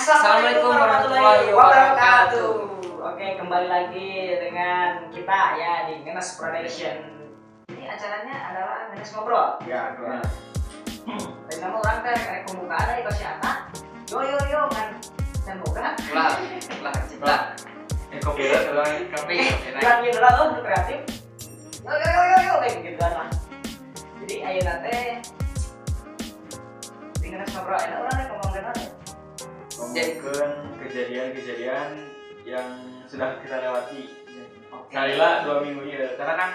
Assalamualaikum warahmatullahi wabarakatuh. Oke, kembali lagi dengan kita ya di Ngenes Production. Ini acaranya adalah Ngenes Ngobrol. Ya, Nah. Tadi nama urang teh rek pembukaan dari si Ata. Yo yo yo kan can boga. Ulah, ulah cipta. Eh, copyright orang. Kopi, copyright. Urang ieu lah, oh, kreatif. Yo yo yo yo yo kayak gitu lah. Jadi ayeuna teh di Ngenes Ngobrol enak urang rek ngomongkeun naon ya? Ngomongkeun kejadian-kejadian yang sudah kita lewati. Oke. Salila 2 minggu ya, karena kan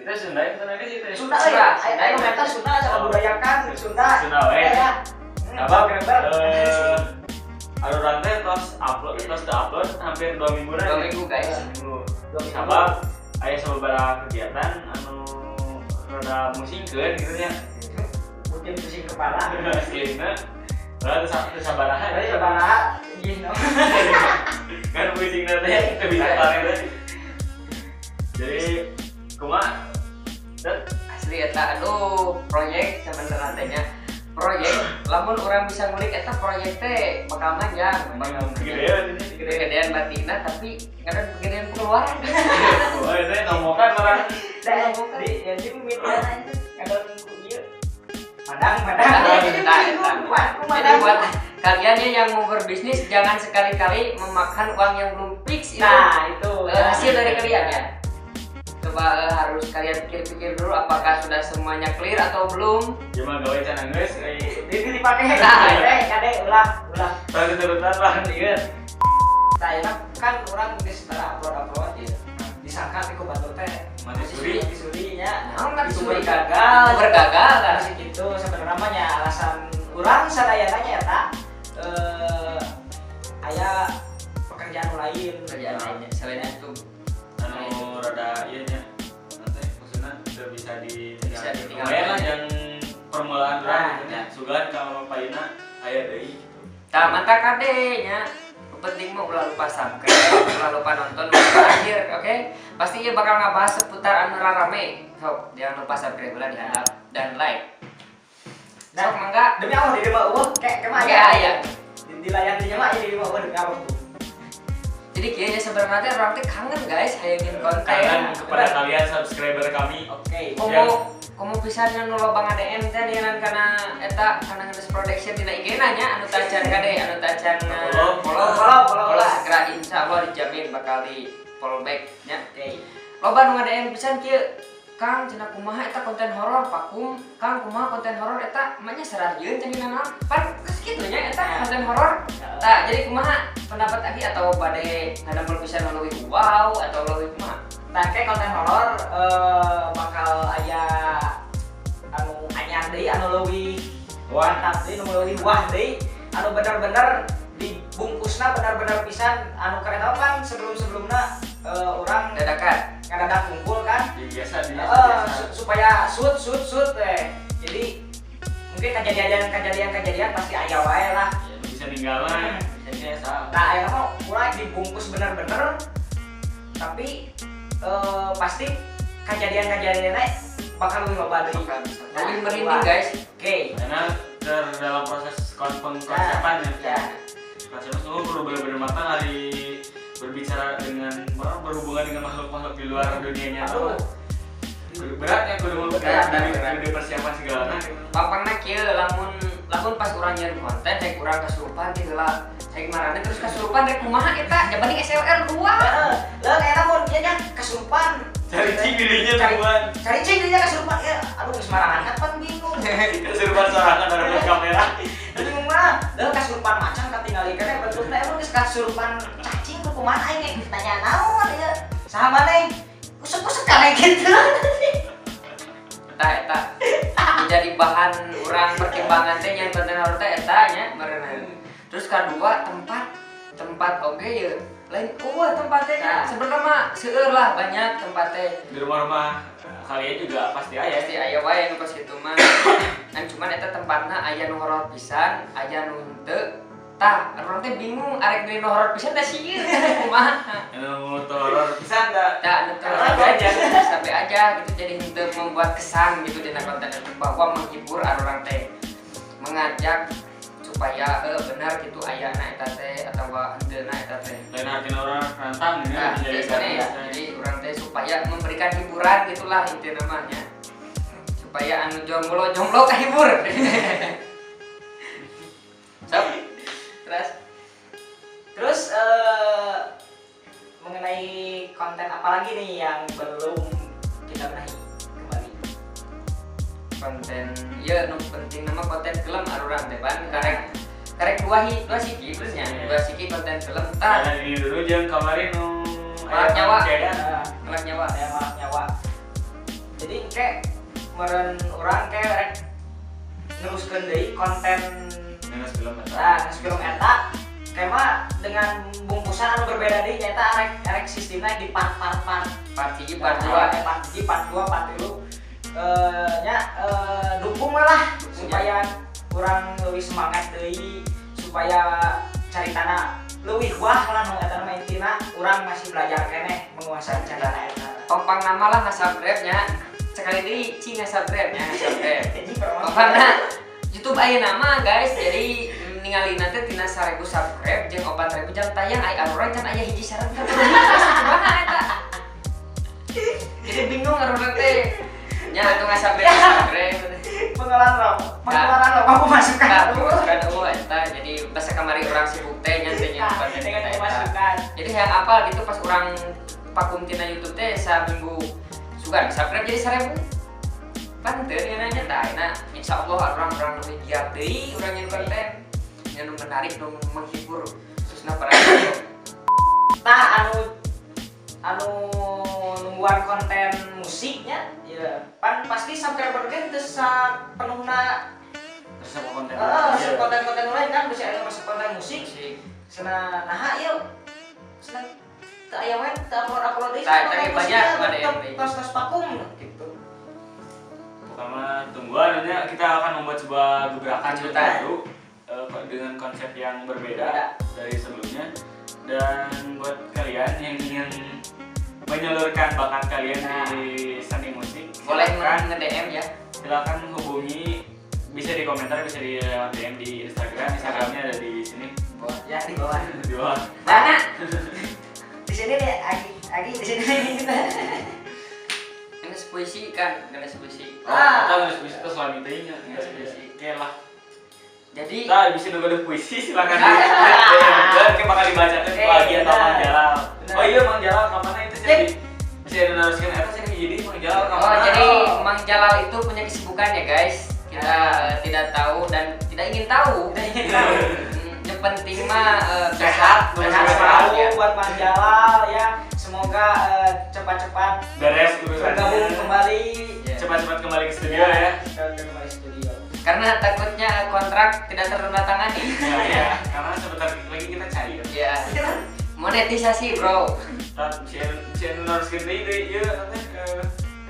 itu Sunda itu nanti sih itu. Sunda ya, ayo ayo komentar Sunda sama budayakan Sunda. Sunda we. Ya. Apa? Keren. Urang teh tos upload, tos upload hampir 2 minggu lah. 2 minggu, guys. 2 minggu. 2 minggu. Sabab aya sababaraha kegiatan anu rada musingkeun gitu nya. Mungkin pusing kepala. Aslina. Rada teu sabaraha. Dari sabaraha gini. Kan pusing teh teu bisa tarik teh. Jadi kumaha? Dan Asli eta, aduh, proyek sebenarnya teh nya. Proyek, lamun urang bisa ngulik eta proyek teh bakal manjang, bakal manjang. Gedean ini. Gedean batina, tapi kadang gedean pengeluaran. Oh, itu nomokan orang. Dan di ya di pemilihan aja kadang ku ieu. Madang, madang. Nah, eta, eta. Kumaha, kumaha. Jadi buat kalian ya yang mau berbisnis, jangan sekali-kali memakan uang yang belum fix itu. Nah, itu Hasil dari kalian ya. Coba harus kalian pikir-pikir dulu apakah sudah semuanya clear atau belum. Ya mah gawe can geus euy. Ini dipakai. Nah, Eh, kade ulah, ulah. Terus turutan lah ieu. Nah, enak kan urang geus tara upload-upload ya. Disangka ku batur teh Mati suri. mati suri nya. Nah, mati YouTuber suri. Gagal. YouTuber gagal kan. Masih gitu sebenarnya mah nya alasan urang sadayana nya eta aya pekerjaan lain. Pekerjaan lainnya selain itu. Anu rada ieu nya. Nanti maksudnya teu bisa di Bisa ditinggal. Lumayan lah yang permulaan urang Nah, gitu nya. Sugan ka payuna aya deui gitu. Tah, mantap kade nya. Penting mah ulah lupa subscribe, ulah lupa nonton sampai akhir, oke? Pasti ia bakal ngabahas seputar anu rame. Sok, jangan lupa subscribe lah dihandap dan like. Nah, Sok mangga. Demi Allah di mah euweuh kayak kemana Oke, aya. Di layar dinya mah aya di mah euweuh, demi Allah. Jadi kayaknya sebenarnya teh urang teh kangen, guys, hayangin konten. Kangen kepada kalian subscriber kami. Oke. Komo komo pisan nu loba nga-DM teh nianan kana eta, kana Ngenes Production dina IG na nya, anu tacan kade, anu tacan Follow. Follow, Follow, follow follow lah. Segera, insya Allah dijamin bakal di follow back nya. Oke. Loba nu nga-DM pisan kieu, "Kang," cenah, "kumaha eta konten horor vakum? Kang, kumaha konten horor eta?" Manya sararieun cenah naon pan geus kitu nya eta konten horor. Tah, jadi kumaha pendapat Aki atau bade ngadamel pisan nu leuwih wow atau leuwih kumaha? Nah, kayak konten horor bakal aya anu anyar deui, anu leuwih Wah. Mantap deui, anu leuwih wah deui, anu bener-bener dibungkusna bener-bener pisan anu keren. Apa kan sebelum-sebelumna urang Dadakan. Ngadadak kumpul kan. Ya, biasa biasa. Biasa. Supaya shoot shoot shoot teh. Jadi mungkin kejadian kejadian kejadian pasti aya wae lah. Ya, bisa ninggal mah biasa. Nah, ayeuna mah urang dibungkus bener-bener, tapi pasti kejadian-kejadiannya bakal lebih loba deui. Bakal bisa. Nah, Lebih merinding, wah. Guys. Oke. Karena dalam proses pengkonsepan ya. Ya. Konsepnya semua perlu benar-benar matang hari berbicara dengan berhubungan dengan makhluk-makhluk di luar dunia nyata. Aduh. Berat ya kudu Berat, dari berat. Kudu persiapan segala gitu. Pampangna kieu, lamun lamun pas urang nyieun konten rek urang kasurupan ti heula. Rek marane terus kasurupan rek kumaha eta? Jabani SLR 2. Heeh. Lah kayak mun ieu nya kasurupan. Cari cing dirinya Cari- temuan. Cari cing dirinya kasurupan ya. Aduh, geus marangan kan bingung. Kesurupan sorangan ada kamera. Bingung mah. Lah kasurupan macan katingali kana bentukna emang geus kasurupan cacing ku kumaha aing tanya naon ieu. Saha maneh? Kusuk-kusuk kayak gitu. Eta eta menjadi bahan urang pertimbangan teh nyieun konten horor teh eta nya meureunan. Terus kedua, tempat tempat oge ya lain euweuh tempatnya nya. Nah. Sebenarnya mah seueur lah, banyak tempatnya. Di rumah-rumah kalian juga pasti aya. Pasti aya wae nu pas kitu mah kan, cuman eta tempatna aya nu horor pisan, aya nu henteu. Tah, urang teh bingung arek deui nu horor pisan teh sieun kumaha. Anu horor pisan da. Tah, anu teh Sampai aja. Sampai aja gitu, jadi henteu membuat kesan gitu dina konten itu bahwa menghibur urang teh mengajak. Supaya benar gitu ayana eta teh atawa hendeuna eta teh. Lain artinya urang nantang ya, Nah, menjadi jadi karya. Jadi urang teh supaya memberikan hiburan gitulah inti namanya. Supaya anu jomblo jomblo kahibur. Sok. Terus terus mengenai konten apa lagi nih yang belum kita benahi kembali? Konten ya nu penting nama konten film arurang teh pan karek karek dua siki terus nya Iya. dua siki konten film tah. Nah, ini dulu jangan kemarin nu Malak nyawa. Kayak Malak nyawa. Ya, malak nyawa. Jadi kayak meren urang kayak rek neruskeun deui konten Ngenes film eta. nah ngeus film eta kayak mah dengan bungkusan anu berbeda deui nyaeta rek rek sistemnya di part part part. Part 1, part 2, 2. Part 1, part 2, part 3. Nya dukung lah supaya kurang lebih semangat deui, supaya caritana leuwih wah lah nu eta mah intina urang masih belajar keneh menguasai carita eta. Tompang nama lah nge-subscribe nya. Sekali deui cing nge-subscribe nya, nge-subscribe. Jadi promosi. Tompangna YouTube aya nama guys, jadi ningali nanti tina 1000 subscribe jeung 4000 jam tayang ai arurang can aya hiji syarat ka kumaha eta. Jadi bingung arurang teh. Nya atuh nge-subscribe subscribe. Pengeluaran rokok, pengeluaran rokok pemasukan. Nah, pemasukan eueuh eta. Jadi bahasa kamari urang sibuk teh nya teh nya Nah, konten dengan eta. pemasukan. Jadi yang apal gitu pas urang vakum tina YouTube teh saminggu sugan subscribe jadi 1000. Pan teu nya nanya tah ayeuna insyaallah urang-urang lebih giat deui urang nyeun konten. Nya nu menarik nu menghibur khususna para Tah anu anu nungguan konten musiknya ya pan pasti subscriber ge teu sapenuhna. Terus apa konten? Heeh, Iya. konten-konten lain kan bisa aya resep konten musik. Musik. Cenah naha ieu cenah teu aya we teu upload-upload deui Tah, konten tapi musiknya, banyak mana tetep yang deui. tos-tos vakum gitu. Pertama tungguan nanti kita akan membuat sebuah gebrakan Kejutan. baru dengan konsep yang berbeda Beda. dari sebelumnya. Dan buat kalian yang ingin menyalurkan bakat kalian Nah. di seni musik, Boleh silakan, nge-DM ya. silakan hubungi, bisa di komentar, bisa di lewat DM di Instagram. Instagramnya ada di sini Ya di bawah. di bawah. Mana? Di sini nih Agi, Agi di sini nih. Ngenes puisi kan, ngenes puisi. Oh, Ah. atau nulis puisi itu selama itu nya. Ngenes puisi. Oke lah. Jadi Nah, bisa nunggu ada puisi silakan di DM dan kayak bakal dibacakan Eh, lagi atau benar. Mang Jalal. Benar. Oh iya Mang Jalal kemana itu jadi bisa ada naruskan eta sih jadi Mang Jalal Oh, kemana? jadi Mang Jalal itu punya kesibukan ya guys. Kita tidak tahu dan tidak ingin tahu. Tidak ingin tahu. Yang penting mah Sehat, sehat, Sehat sehat, selalu ya. buat Mang Jalal ya. Semoga cepat-cepat Beres urusannya. bergabung kembali. Ya. Cepat-cepat kembali ke studio ya. Cepat kembali studio. Karena takutnya kontrak tidak tertandatangani. Ya, ya. Karena sebentar lagi kita cair. Ya. Monetisasi, Bro. Tah bisa bisa naruskeun deui deui ieu teh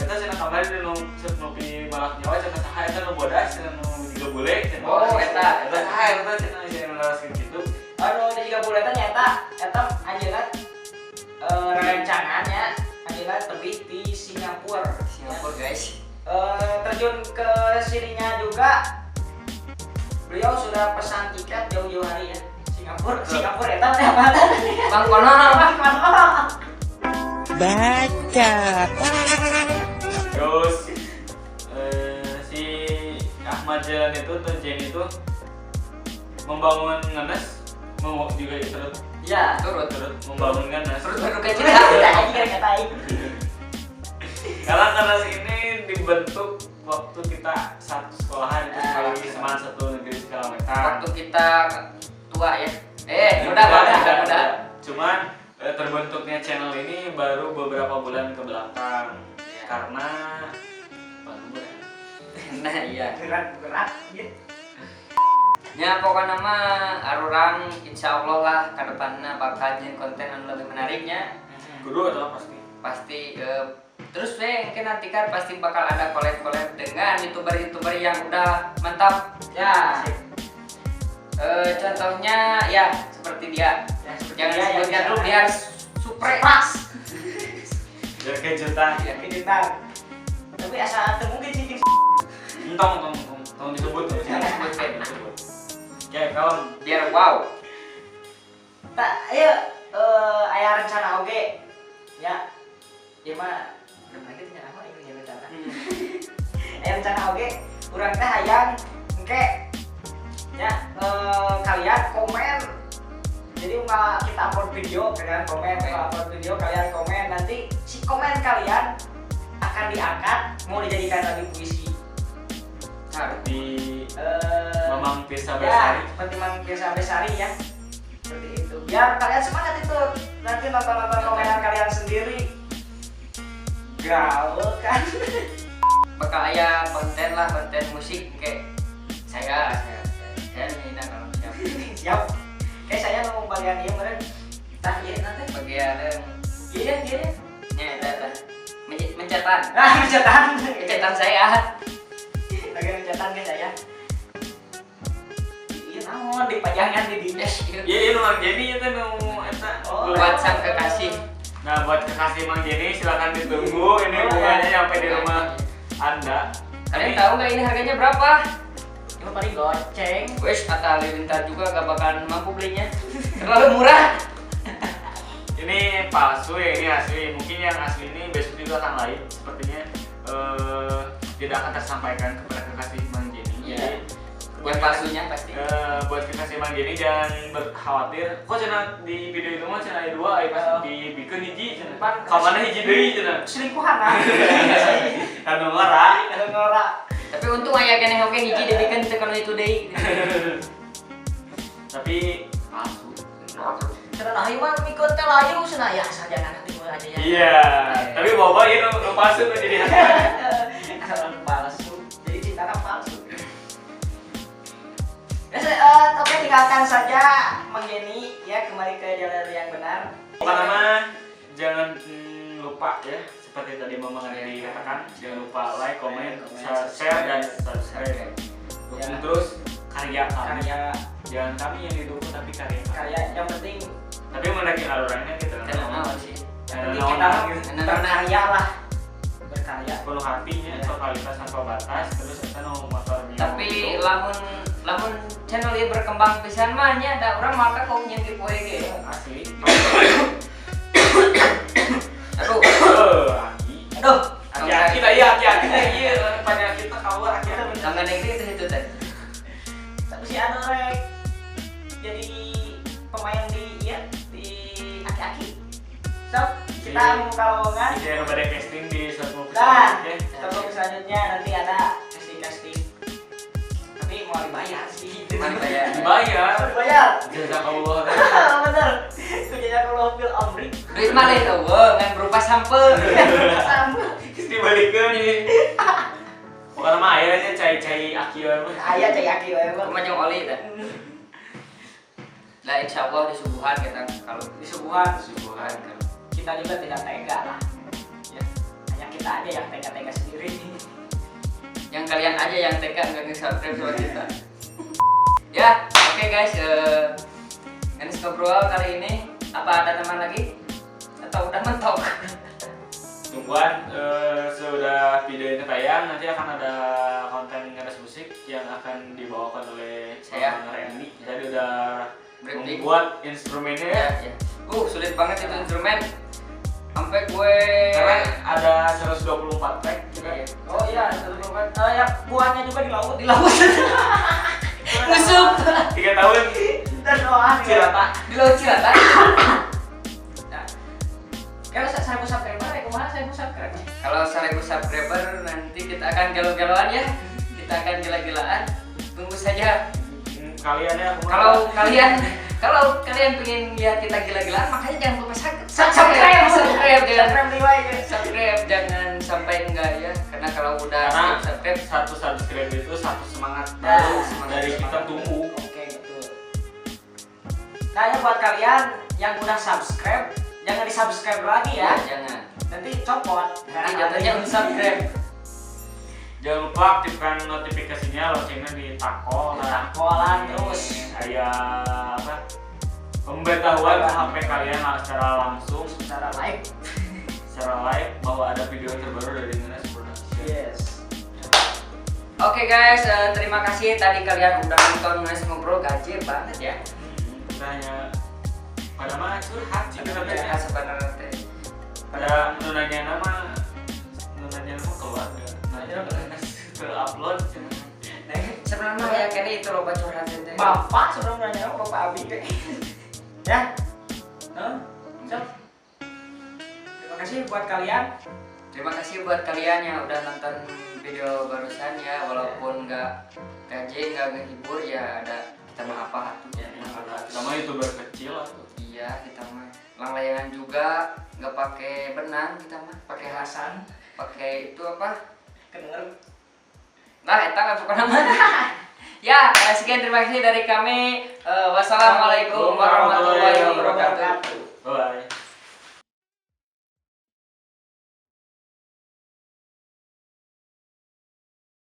eta cenah kamari nu ngopi malak nyawa cenah saha eta nu bodas cenah nu tiga bule cenah. Oh, eta. Eta saha eta cenah bisa naruskeun gitu. Aduh, di tiga bulan eta eta anjeunna rencangannya anjeunna terbit di Singapura. Singapura, guys. Terjun ke sininya juga beliau sudah pesan tiket jauh-jauh hari ya. Singapura, Singapura eta teh apa? Bang Kono. Baca. Terus si Ahmad Jalan itu atau Jen itu membangun ngenes, mau juga turut Ya. Turut. turut membangun ngenes. Terus berduka Kita cita. aja kan kata aing. Karena ngenes ini dibentuk waktu kita satu sekolahan itu sekali seman satu negeri segala Waktu kita tua ya. Muda, muda, muda. Cuman terbentuknya channel ini baru beberapa bulan ke belakang Iya. karena baru ya. Nah, iya. Berat berat gitu. Ya pokoknya mah arurang insya Allah lah ke depannya bakal nyeun konten anu lebih menariknya Kudu atau pasti? pasti terus we mungkin nanti kan pasti bakal ada collab-collab dengan youtuber-youtuber yang udah mantap Ya. Contohnya ya seperti dia. Ya, seperti Jangan dia yang disebutkan dulu bisa. biar supre. Pas. Biar kejutan. Ya. Kejutan. Tapi asa teu mungkin sih jeung Entong, entong, entong, tong disebut, tong Jangan disebut. disebutkan. Disebut. Oke, kalem. Biar wow. Tak, ayo aya rencana oge. Ya. Ieu mah lagi teh apa ieu rencana. Aya rencana oge, urang teh hayang engke ya kalian komen. Jadi kita upload video, kalian komen, upload video, kalian komen. Nanti si komen kalian akan diangkat mau dijadikan lagi puisi. Seperti Mamang Tirsa Besari. Ya, seperti Mamang Tirsa Besari ya. Seperti itu. Biar kalian semangat itu. Nanti nonton-nonton komenan kalian sendiri. Gaul kan. Bakal aya konten lah, konten musik kayak saya Nina kalau siap. Siap. Kayak saya mau bagian ieu meureun. Tah ieu nanti bagian ieu ieu. Nya eta tah. Mencetan. Ah, mencetan. Mencetan saya. Bagian mencetan ke saya. Iya naon di pajangan di dinya. Iya ieu nu Mang Jenny eta nu eta. Buat sang kekasih. Nah, buat kekasih Mang Jenny silakan ditunggu ini bunganya nyampe di rumah Anda. Kalian tahu nggak ini harganya berapa? Ini paling goceng. Wes, Atta Halilintar juga gak bakalan mampu belinya. Terlalu murah. Ini palsu ya, ini asli. Mungkin yang asli ini besok juga akan lain. Sepertinya tidak akan tersampaikan kepada kekasih Mang Jenny. Iya. Buat palsunya pasti. Buat kekasih Mang Jenny jangan berkhawatir. Kok cenah di video itu mah cenah aya dua, aya pas dibikin hiji cenah. Ka mana hiji deui cenah? Selingkuhan ah. Anu ngora, anu ngora. Tapi untung aya keneh oge hiji dibikin teu kana itu deui. Tapi palsu. Cenah nah ieu mah mikeun teh layu cenah ya sajana nanti mah aja ya. Iya, tapi bawa ieu nu palsu nu jadi hati. Palsu. Jadi cintana palsu. Ya, oke, tinggalkan saja Mang Jenny ya, kembali ke jalur yang benar. Pertama, jangan lupa ya, seperti tadi Mamang Randy katakan, jangan lupa like, comment, share, dan subscribe. Dukung terus karya kami. Karya. Jangan kami yang didukung, tapi karya kami. Karya yang penting. Tapi menaiki alurnya kita sih. Yang penting kita berkarya lah. Berkarya. Penuh hatinya, totalitas tanpa batas, terus kita mau motor. Tapi lamun channel ieu berkembang pisan mah nya da urang maka kok nyeun giveaway ge. Asli. Aduh. Aduh. Aki-aki lah iya, aki-aki teh ieu penyakit teh keluar aki-aki. Tangan itu teh. Tapi si anu rek jadi pemain di ya di aki-aki. So, kita membuka lowongan. Iya, kepada casting di satu selanjutnya. Nah, selanjutnya nanti ada casting-casting. Tapi mau dibayar sih. Mau dibayar. Dibayar. Dibayar. Jazakallah. Bener. Jazakallah fil amri. Duit mah lain eueuh, ngan berupa sampeu. Sampeu. Geus dibalikeun ieu. Pokokna mah aya nya cai-cai aki we mah. Aya cai aki we mah. Kumaha jeung oli teh. Lah insyaallah disuguhan kita kalau disuguhan, disuguhan kalau kita juga tidak tega lah. Ya, hanya kita aja yang tega-tega sendiri. Yang kalian aja yang tega nggak nge-subscribe sama kita. Ya, oke guys, Ngenes ngobrol kali ini. Apa ada teman lagi? Atau udah mentok? Tungguan, sudah video ini tayang, nanti akan ada konten Ngenes musik yang akan dibawakan oleh saya, Randy. Tadi udah membuat instrumennya ya. Ya. Sulit banget itu instrumen. Sampai gue karena ada 124 track juga ya. Oh iya, 124. Ya buahnya juga di laut, di laut. Musuh. 3 tahun. Dan Cirata. Di laut Cirata. Nah. Kalau 1000 subscriber ya kumaha 1000 subscriber? Kalau 1000 subscriber nanti kita akan galau-galauan ya. Kita akan gila-gilaan. Tunggu saja. Kalian ya, kalau kalian pengen lihat kita gila-gilaan, makanya jangan lupa subscribe, subscribe, jangan sampai enggak ya, karena kalau udah subscribe, satu subscribe itu satu semangat baru dari kita tumbuh. Oke, betul. Nah, ya buat kalian yang udah subscribe, jangan di subscribe lagi ya, jangan. Nanti copot. Nanti jatuhnya unsubscribe. Jangan lupa aktifkan notifikasinya, loncengnya di takolan. Takolan terus. Kayak apa? Pemberitahuan ke HP kalian secara langsung, secara live. Secara live bahwa ada video terbaru dari Ngenes Production. Yes. Oke guys, terima kasih tadi kalian udah nonton Nges Ngobrol, gaje banget ya. Kita hanya pada mah curhat sih kita teh. Curhat sebenarnya teh. Pada nu nanya nama, nu nanya nama keluarga. Nanya terupload. Nah, Sebenarnya ya kayaknya itu loba curhat teh. Bapak sebelum nanya Bapak Abi teh. Ya. Nah, sok. Terima kasih buat kalian. Terima kasih buat kalian yang udah nonton video barusan ya, walaupun nggak gaje, nggak ngehibur ya, ada kita mah apa tuh Ya, Sama youtuber kecil lah tuh. Iya, kita mah lang layangan juga nggak pakai benang, kita mah pakai Hasan pakai itu apa? Kedenger. Nah, eta nggak bukan nama. Ya, sekian terima kasih dari kami. Wassalamualaikum warahmatullahi wabarakatuh. Bye.